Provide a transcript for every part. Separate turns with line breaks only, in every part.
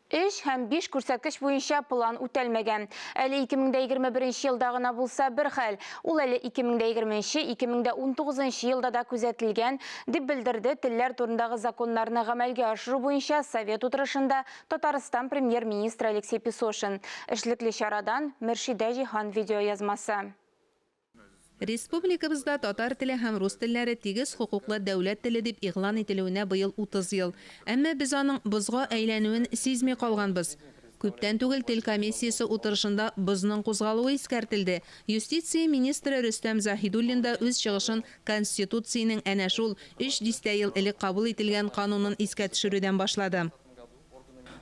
Өч һәм биш күрсәткеч буенча план үтәлмәгән. Әле 2021 елда гына булса бер хәл, ул әле 2020, 2019 елда да күзәтелгән, дип белдерде телләр турындагы законнарны гамәлгә ашыру буенча Совет утырышында Татарстан Премьер-министры Алексей Песошин. Эшлекле чарадан Мөршидә Җиһан видеоязмасы.
Республикабызда татар теле һәм рус телләре тигез хокуклы дәүләт теле дип игълан ителүенә быел 30 ел. Әмма без аның бозга әйләнүен сизми калганбыз. Күптән түгел тел комиссиясе утырышында бозның кузгалуы искәртелде. Юстиция министры Рөстәм Заһидуллин да үз чыгышын Конституциянең әнә шул, өч дистә ел элек кабул ителгән канунын искә төшерүдән башлады.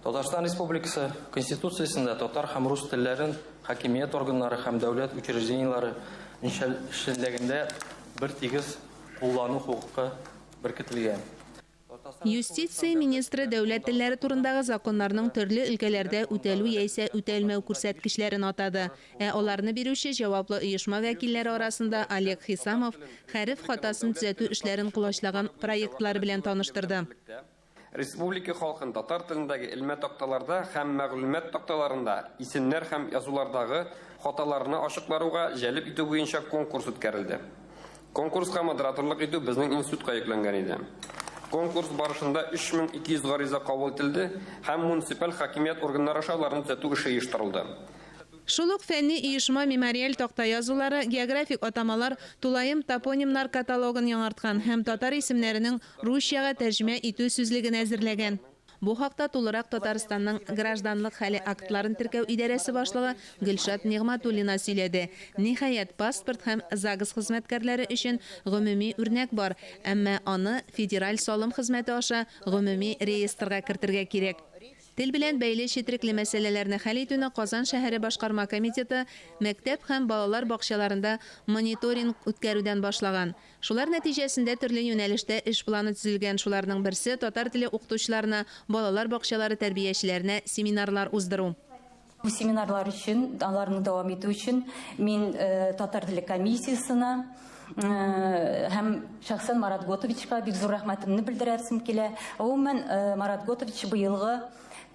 Татарстан Республикасы Конституциясендә татар һәм рус телләрен хакимият органнары һәм дәүләт учреждениеләре эшчәнлегендә бертигез куллану хокукы беркетелгән.
Юстиция министры дәүләт телләре турындагы законнарның төрле өлкәләрдә үтәлү яисә үтәлмәү күрсәткечләрен атады. Ә аларны бирүче җаваплы оешма вәкилләре арасында Олег Хисамов хәреф хатасын төзәтү эшләрен колачлаган проектлары белән таныштырды.
Республика халкын татар телендәге элмә такталарда һәм мәгълүмат такталарында исемнәр һәм язулардагы хаталарны ачыкларуга җәлеп итү буенча конкурс үткәрелде. Конкурска модераторлык итү безнең институтка йөкләнгән иде. Конкурс барышында 3200 гариза кабул ителде һәм муниципаль хакимият органнары аша аларны төзәтү эше оештырылды.
Шул ук фәнни оешма мемориаль такта язулары, географик атамалар, тулаем топонимнар каталогын яңарткан һәм татар исемнәренең русчага тәрҗемә итү сүзлеген әзерләгән. Бу хакта тулырак Татарстанның Гражданлык хәле актларын теркәү идарәсе башлыгы Гөлшат Нигъмәтуллина сөйләде. Ниһаять, паспорт һәм загс хезмәткәрләре өчен гомуми үрнәк бар, әмма аны Федераль салым хезмәте аша гомуми реестрга кертергә кирәк. Тел белән бәйле четерекле мәсьәләләрне хәл итүне Казан шәһәре башкарма комитеты мәктәп һәм балалар бакчаларында мониторинг үткәрүдән башлаган. Шулар нәтиҗәсендә төрле юнәлештә эш планы төзелгән, шуларның берсе, татар теле укытучыларына, балалар бакчалары тәрбиячеләренә семинарлар уздыру.
Бу семинарлар өчен, аларны дәвам итү өчен мин татар теле комиссиясенә һәм шәхсән Марат Готовичка бик зур рәхмәтемне белдерәсем килә. Гомумән, Марат Готович быелгы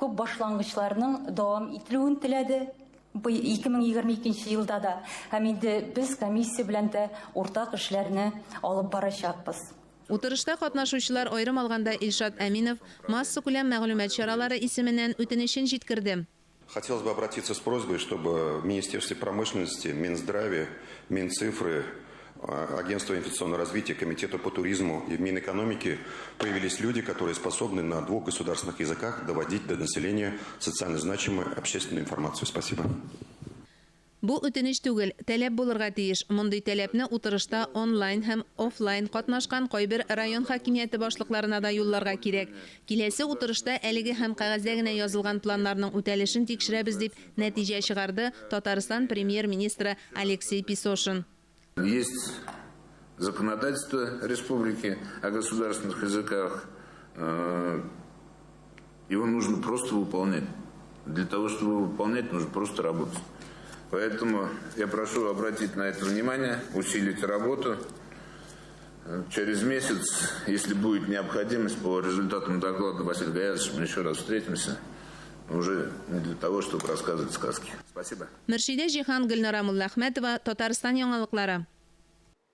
күп башлангычларның дәвам ителүен теләде. 2022 елда да һәм инде без комиссия белән дә уртак эшләрне алып барачакбыз.
Утырышта катнашучылар, аерым алганда Илшат Әминов, массакүләм мәгълүмат чаралары исеменнән үтенечен җиткерде.
Хотелось бы обратиться с просьбой, чтобы в Министерстве промышленности, Минздраве, Минцифры, Агентство инвестиционного развития, Комитета по туризму и в Минэкономике появились люди, которые способны на двух государственных языках доводить до населения социально значимую общественную информацию. Спасибо.
Бу үтенеч түгел, таләп булырга тиеш. Мондый таләпне утырышта онлайн һәм офлайн катнашкан кайбер район хакимияте башлыкларына да юлларга кирәк. Киләсе утырышта әлеге һәм кәгазьдә генә язылган планнарның үтәлешен тикшерәбез, дип нәтиҗә чыгарды Татарстан премьер-министры Алексей Песошин.
Есть законодательство республики о государственных языках. Его нужно просто выполнять. Для того, чтобы выполнять, нужно просто работать. Поэтому я прошу обратить на это внимание, усилить работу. Через месяц, если будет необходимость, по результатам доклада Василия Гаязовича мы еще раз встретимся. Уже не для того, чтобы рассказывать сказки. Спасибо.
Мөршидә Җиһан, Гөлнара Муллахмәтова, Татарстан яңалыклары.